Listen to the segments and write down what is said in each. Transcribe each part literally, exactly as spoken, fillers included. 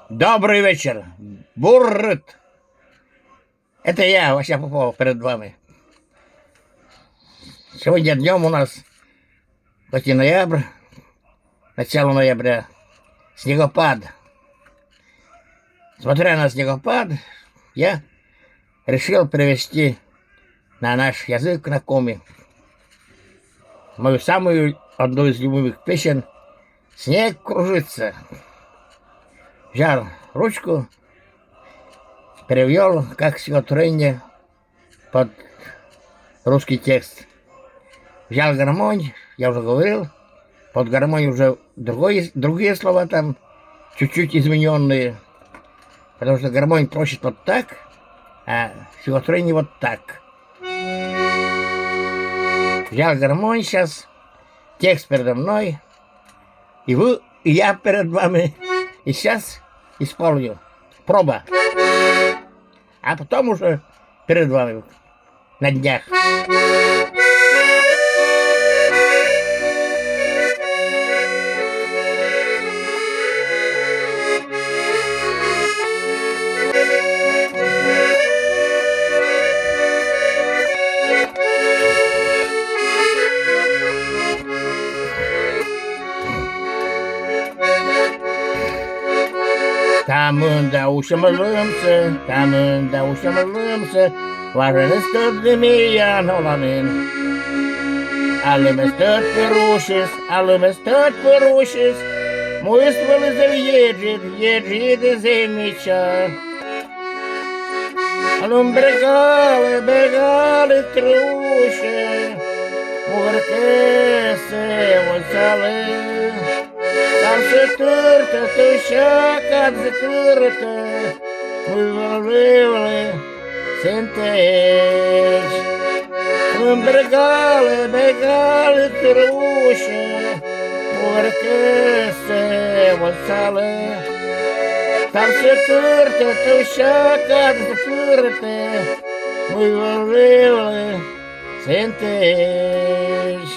Добрый вечер. Буррыт. Это я, Вася Попов, перед вами. Сегодня днем у нас, хоть и ноябрь, начало ноября, снегопад. Смотря на снегопад, я решил перевести на наш язык, на коми, мою самую, одну из любимых песен «Снег кружится». Взял ручку, перевёл как стихотворение под русский текст. Взял гармонь, я уже говорил, под гармонь уже другой, другие слова там, чуть-чуть изменённые. Потому что гармонь просит вот так, а стихотворение вот так. Взял гармонь сейчас, текст передо мной, и вы, и я перед вами. И сейчас исполню. Проба. А потом уже перед вами на днях. Та мында усьӧм лымсӧ, та мында усьӧм лымсӧ, важӧн эз тӧдлы миян оланін. А лымыс тӧд пыр усис, а лымыс тӧд пыр усис, муыс вӧлі зэв еджыд, еджыд и зэв мича. Лым бергӧлӧ, бергӧлӧ трусьӧ, му веркӧсӧ водзсалӧ. Ставсӧ тыртӧ, тӧвся кадсӧ тыртӧ, мый вӧлі, вӧлі сэнтӧдз. Лым бергӧлӧ, бергӧлӧ трусьӧ, му веркӧсӧ водзсалӧ. Ставсӧ тыртӧ, тӧвся кадсӧ тыртӧ, мый вӧлі, вӧлі сэнтӧдз.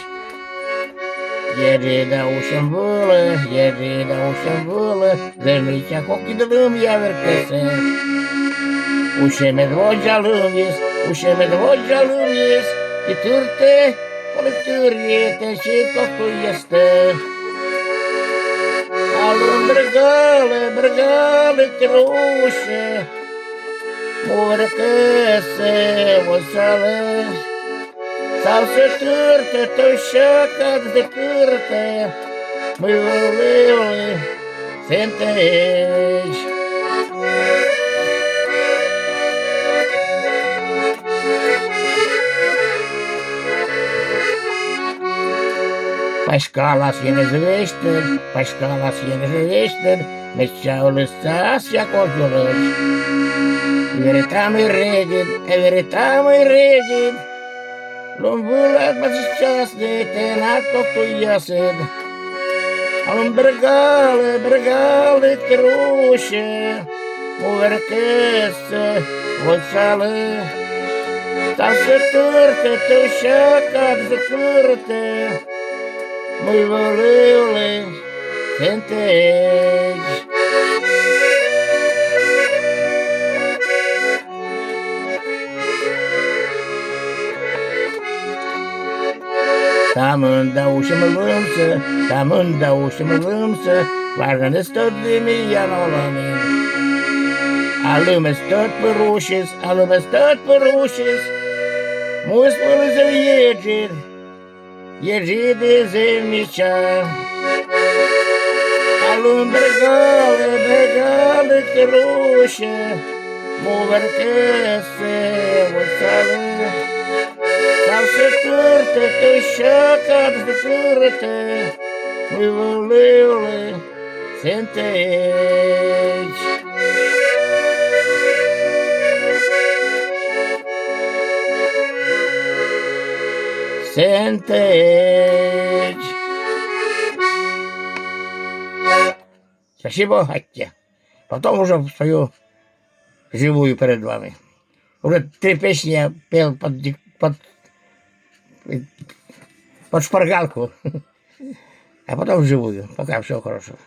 Еджыда усьӧм вылӧ, еджыда усьӧм вылӧ, зэв мича кокыд лымъя веркӧсӧ. Усьӧмӧд водзза лымйыс, усьӧмӧд водзза лымйыс, и тыртӧ, колӧ тырйӧ тэнсьыд кок туйястӧ. А лым бергӧлӧ, бергӧлӧ трусьӧ, му веркӧсӧ водзсалӧ. Ставсӧ тыртӧ, тӧвся кадсӧ тыртӧ, мый вӧлі, вӧлі сэнтӧдз. Паськалас енэжӧ весьтын, паськалас енэжӧ весьтын, медся ылысса асъя козйӧрыс. Веритам и регыд, веритам и регыд, лым вылад баситчасны тэнад кок туйясыд. А лым бергӧлӧ, бергӧлӧ трусьӧ, му веркӧсӧ водзсалӧ. Ставсӧ тыртӧ, тӧвся кадсӧ тыртӧ, мый вӧлі, вӧлі сэнтӧдз. Та мында усьӧм лымсӧ, та мында усьӧм лымсӧ, важӧн эз тӧдлы миян оланін. А лымыс тӧд пыр усис, а лымыс тӧд пыр усис, муыс вӧлі зэв еджыд, еджыд и зэв мича. А лым бергӧлӧ, бергӧлӧ трусьӧ, му веркӧсӧ водзсалӧ. Ставсӧ тыртӧ, тӧвся кадсӧ тыртӧ, мый вӧлі, вӧлі сэнтӧдз. Сэнтӧдз. Спасибо, аттьӧ. Потом уже спою вживую перед вами. Уже три песни я пел под, дик- под, под шпаргалку. А потом вживую. Пока, всего хорошего.